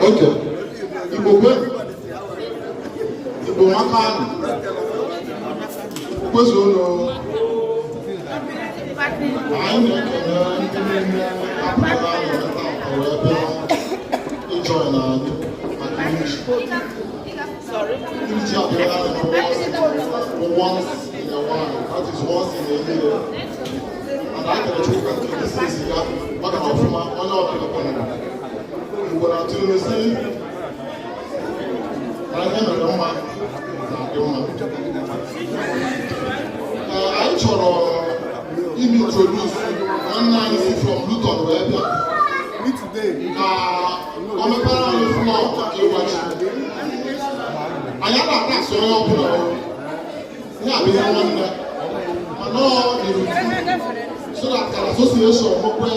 Oke Igbo kwe, Igbo maka kwezuonu. Anyị na-ekele ndị niile apụtara anyị taa wee bịa ịjoin anyị maka iri ji. Iri ji abịara anyị once in a while, that is, once in a year, and anyị kere Chukwu ka nke isi ya maka na ọfụma onye ọbụla kwanara. Igbo na-atụ ilu si na ihe mere mma na-adị mma. Ee, anyị chọrọ ime introduce nwanne anyị si from Luton wee bịa ka o mepere anyị floor maka ịwa ji. Anyị a na-atasị onye ọbụla o. Ihe a bụ ihe nwanne, mana ọ dị so that ka association nwekwe.